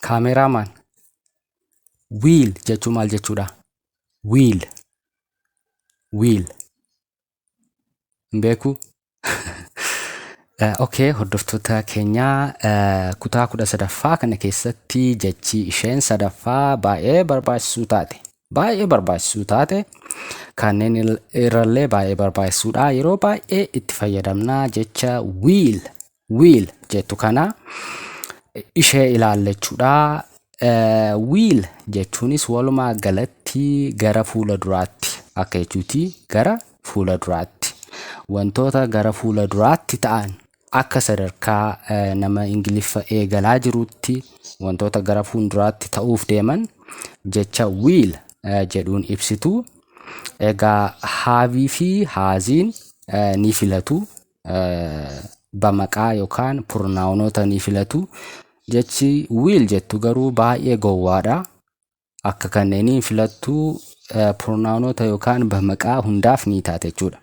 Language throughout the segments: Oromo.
Cameraman. Will jechuun maal jechuudha? Will. Will. Hin beekuu? Okay, hordoftoota keenyaa, kutaa 13ffaa kana keessatti jechi isheen sadaffaa baay'ee barbaachisuu taate. Baay'ee barbaachisuu taate, kanneen irrallee baay'ee barbaachisuudha. Yeroo baay'ee itti fayyadamnaa jecha will, will jettu kana ishee ilaallachuudha. Will jechuunis walumaa galatti gara fuula duraatti akka jechuuti, gara fuula duraatti. Wantoota gara fuula duraatti ta'an, akka sadarkaa nama Ingiliffa eegalaa jirutti, wantoota gara fuulduraatti ta'uuf deeman jecha will jedhuun ibsitu. Egaa have fi hasiin ni filatu. Bamaqaa yookaan pronounoota ni filatu. Jechi will jettu garuu baay'ee gowwaadha. Akka kanneenii filattuu, pronounoota yookaan bamaqaa hundaaf ni taate jechuudha.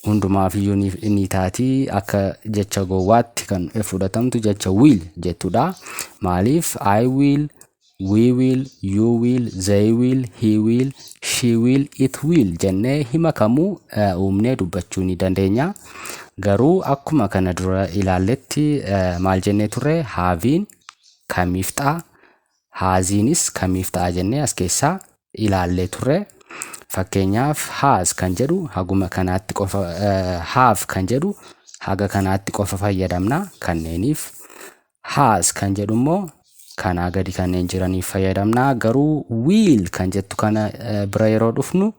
Hundumaafiyyuu ni taati. Akka jecha gowwaatti kan fudhatamtu jecha will jettudha. Maaliif? I will, we will, you will, they will, he will, she will, it will jennee hima kamuu uumnee dubbachuu ni dandeenya. Garuu akkuma kana dura ilaalletti, maal jennee turre? Haveiin kamiif ta'a, hasiinis kamiif ta'a jennee as keessaa ilaallee turre. Fakkeenyaaf, has kan jedhu haguma kanaatti qofa, have kan jedhu haga kanaatti qofa fayyadamna kanneeniif. Has kan jedhu immoo kanaa gadi kanneen jiraniif fayyadamna. Garuu will kan jettu kana bira yeroo dhufnu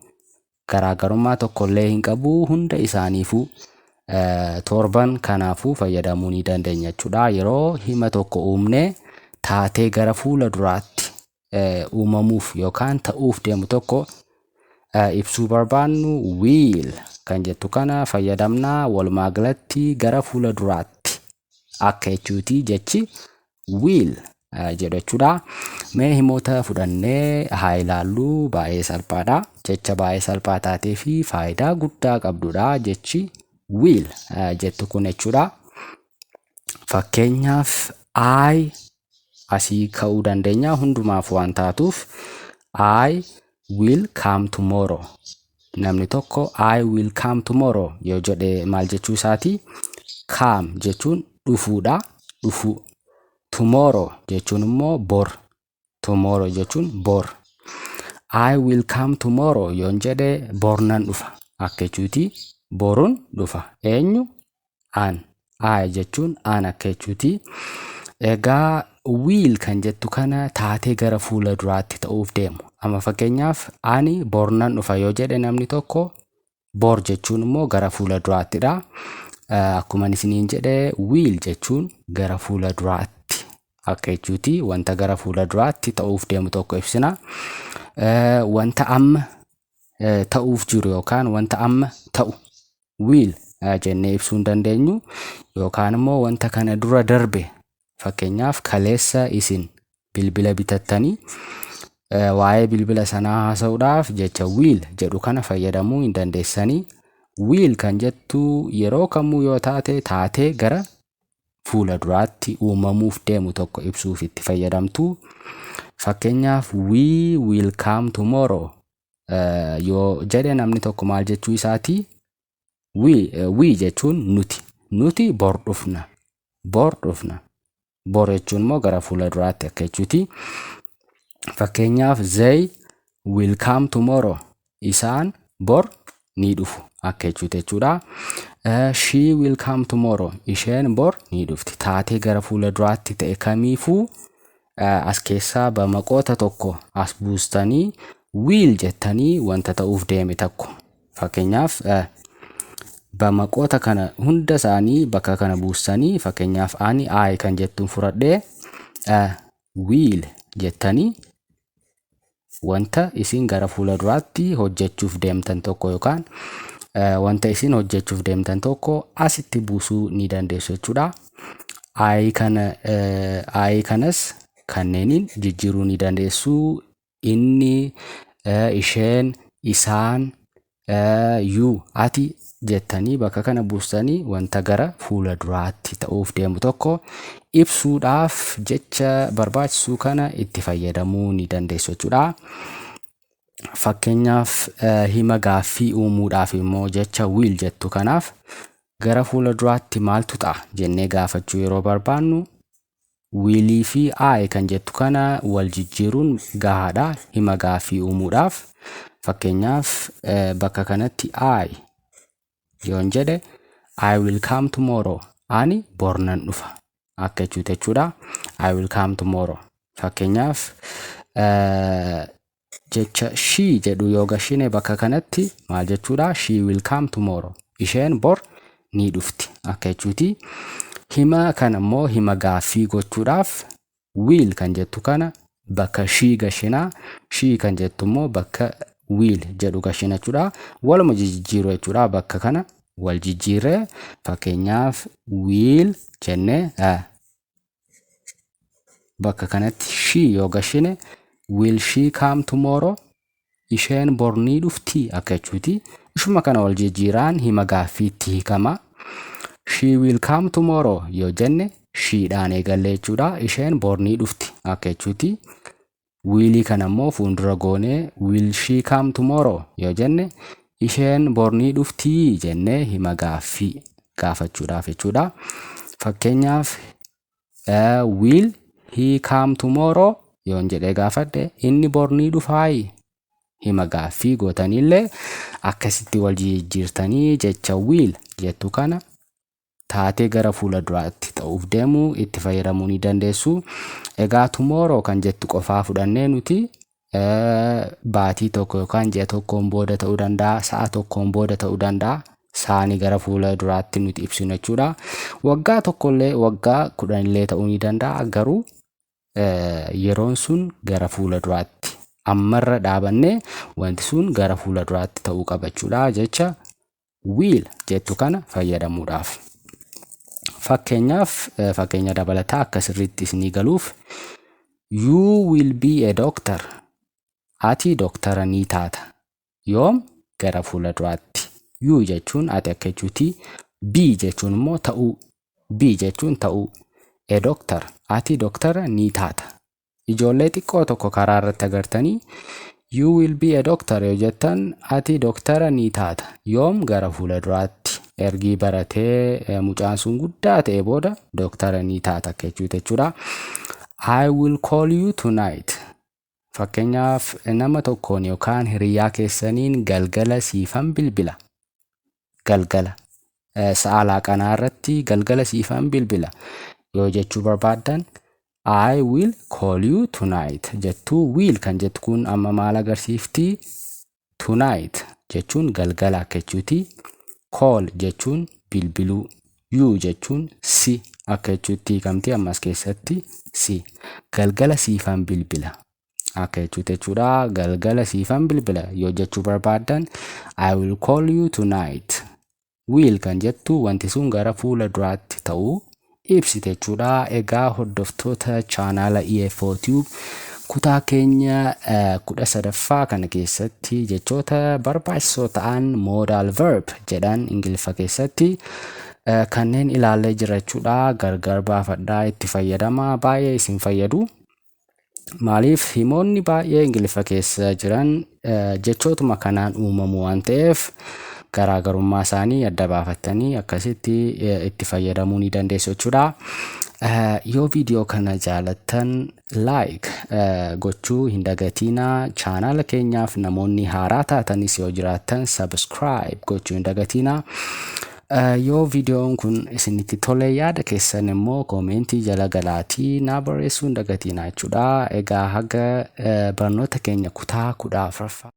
garaagarummaa tokkollee hin qabu, hunda isaaniifuu, torban kanaafuu fayyadamuu ni dandeenya jechuudha. Yeroo hima tokko uumnee taatee gara fuula duraatti uumamuuf yookaan ta'uuf deemu tokko ibsuu barbaannu, will kan jettu kana fayyadamnaa. Walumaa galatti gara fuula duraatti akka jechuuti jechi will jedhu jechuudha. Mee himoota fudhannee haa ilaallu, baay'ee salphaadha. Jecha baay'ee salphaa taatee fi faayidaa guddaa qabdudha jechi will jettu kun jechuudha. Fakkeenyaaf, I asii ka'uu dandeenya, hundumaaf waan taatuuf. I will come tomorrow. Namni tokko "I will come tomorrow" yoo jedhe maal jechuu isaati? Come jechuun dhufuudha. Dhufuu. Tomorrow jechuun immoo bor. Tomorrow jechuun bor. "I will come tomorrow" yoon jedhe, bor nan dhufa akka jechuuti. Boruun dhufa. Eenyu? An. I jechuun an akka jechuuti. Egaa will kan jettu kana taatee gara fuula duraatti ta'uuf deemu. Amma fakkeenyaaf, ani bor nan dhufa yoo jedhe namni tokko, bor jechuun immoo gara fuula duraattidha. Akkuma isiniin jedhe, will jechuun gara fuula duraatti akka jechuuti. Wanta gara fuula duraatti ta'uuf deemu tokko ibsina. Wanta amma ta'uuf jiru yookaan wanta amma ta'u will jennee ibsuu hin dandeenyu, yookaan immoo wanta kana dura darbe, fakkeenyaaf kaleessa isin bilbila bitattanii, waa'ee bilbila sanaa haasa'uudhaaf jecha will jedhu kana fayyadamuu hin dandeessanii. Will kan jettu yeroo kamuu yoo taate, taatee gara fuula duraatti uumamuuf deemu tokko ibsuuf itti fayyadamtu. Fakkeenyaaf, "We will come tomorrow" yoo jedhe namni tokko maal jechuu isaati? We jechuun nuti. Nuti bor dhufna. Bor dhufna. Bor jechuun immoo gara fuula duraatti akka jechuuti. Fakkeenyaaf, they will come tomorrow. Isaan bor ni dhufu akka jechuuti jechuudha. She will come tomorrow. Isheen bor ni dhufti. Taatee gara fuula duraatti ta'e kamiifuu as keessaa bamaqoota tokko as buustanii will jettanii wanta ta'uuf deeme tokko. Fakkeenyaaf, bamaqoota kana hunda isaanii bakka kana buustanii, fakkeenyaaf ani I kan jettuun fudhadhee, will jettanii wanta isin gara fuula duraatti hojjechuuf deemtan tokko yookaan wanta isin hojjechuuf deemtan tokko asitti buusuu ni dandeessu jechuudha. I kana, I kanas kanneeniin jijjiiruu ni dandeessu. Inni, isheen, isaan, You, ati jettanii bakka kana buustanii wanta gara fuula duraatti ta'uuf deemu tokko ibsuudhaaf jecha barbaachisu kana itti fayyadamuu ni dandeessu jechuudha. Fakkeenyaaf, hima gaaffii uumuudhaaf immoo jecha will jettu kanaaf gara fuula duraatti maaltu ta'a jennee gaafachuu yeroo barbaannu, willii fi I kan jettu kana wal jijjiiruun gahaadha hima gaaffii uumuudhaaf. Fakkeenyaaf, bakka kanatti I yoon jedhe, "I will come tomorrow", ani bor nan dhufa akka jechuuti jechuudha. I will come tomorrow. Fakkeenyaaf, jecha she jedhu yoo gashine bakka kanatti maal jechuudha? She will come tomorrow. Isheen bor ni dhufti akka jechuuti. Hima kana immoo hima gaaffii gochuudhaaf will kan jettu kana bakka she gashinaa, she kan jettu immoo bakka will jedhu gashina jechuudha. Waluma jijjiiru jechuudha, bakka kana wal jijjiirree. Fakkeenyaaf, will jennee bakka kanatti she yoo gashine, "Will she come tomorrow?" Isheen bor ni dhuftii akka jechuuti. Ishuma kana wal jijjiiraan hima gaaffiitti hiikama. "She will come tomorrow" yoo jenne, shedhaan eegalle jechuudha. Isheen bor ni dhufti akka jechuuti. Willii kana immoo fuuldura goonee "Will she come tomorrow?" yoo jenne, isheen bor ni dhuftii jennee hima gaaffii gaafachuudhaaf jechuudha. Fakkeenyaaf, "Will he come tomorrow?" yoon jedhee gaafadhe, inni bor ni dhufaayi? Hima gaaffii gootaniillee akkasitti wal jijjiirtanii jecha will jettu kana taatee gara fuula duraatti ta'uuf deemu itti fayyadamuu ni dandeessu. Egaa tomorrow kan jettu qofaa fudhannee nuti baatii tokko yookaan ji'a tokkoon booda ta'uu danda'a, sa'a tokkoon booda ta'uu danda'a. Saani gara fuula duraatti nuti ibsinu jechuudha. Waggaa tokkollee, waggaa 10illee ta'uu ni danda'a, garuu yeroon sun gara fuula duraatti ammarra dhaabannee wanti sun gara fuula duraatti ta'uu qaba jechuudha jecha will jettu kana fayyadamuudhaaf. Fakkeenyaaf, fakkeenya dabalataa akka sirriitti isinii galuuf, "You will be a doctor", ati doktara ni taata. Yoom? Gara fuula duraatti. You jechuun ati akka jechuuti. Be jechuun immoo ta'uu. Be jechuun ta'uu. A doctor, ati doktara ni taata. Ijoollee xiqqoo tokko karaa irratti agartanii "You will be a doctor" yoo jettan, ati doktara ni taata. Yoom? Gara fuula duraatti. Ergii baratee mucaan sun guddaa ta'e booda doktara ni taata akka jechuuti jechuudha. I will call you tonight. Fakkeenyaaf, nama tokkoon yookaan hiriyaa keessaniin galgala siifan bilbila. Galgala. Sa'a laaqanaa irratti galgala siifan bilbila yoo jechuu barbaaddan, "I will call you tonight" jettuu. Will kan jettu kun amma maal agarsiifti? Tonight jechuun galgala akka jechuuti. Call jechuun bilbiluu. You jechuun si akka jechuutti hiikamti ammas keessatti si. Galgala siifan bilbila akka jechuuti jechuudha. Galgala siifan bilbila yoo jechuu barbaaddan, "I will call you tonight". Will kan jettu wanti sun gara fuula duraatti ta'uu ibsite jechuudha. Egaa hordoftoota chaanaala EFO Tube, kutaa keenya 13ffaa kana keessatti jechoota barbaachisoo ta'an modal verb jedhan Ingiliffa keessatti kanneen ilaallee jira jechuudha. Gargar baafadhaa itti fayyadamaa, baay'ee isin fayyadu. Maaliif? Himoonni baay'ee Ingiliffa keessa jiran jechootuma kanaan uumamu waan ta'eef, garaagarummaa isaanii adda baafattanii akkasitti itti fayyadamuu ni dandeessu jechuudha. Yoo viidiyoo kana jaalattan like gochuu hin dagatinaa. Chaanaala keenyaaf namoonni haaraa taatanis yoo jiraattan subscribe gochuu hin dagatinaa. Yoo viidiyoon kun isinitti tole, yaada keessan immoo koomentii jala galaatii naa barreessuu hin dagatinaa jechuudha. Egaa haga barnoota keenya kutaa 14ffaa.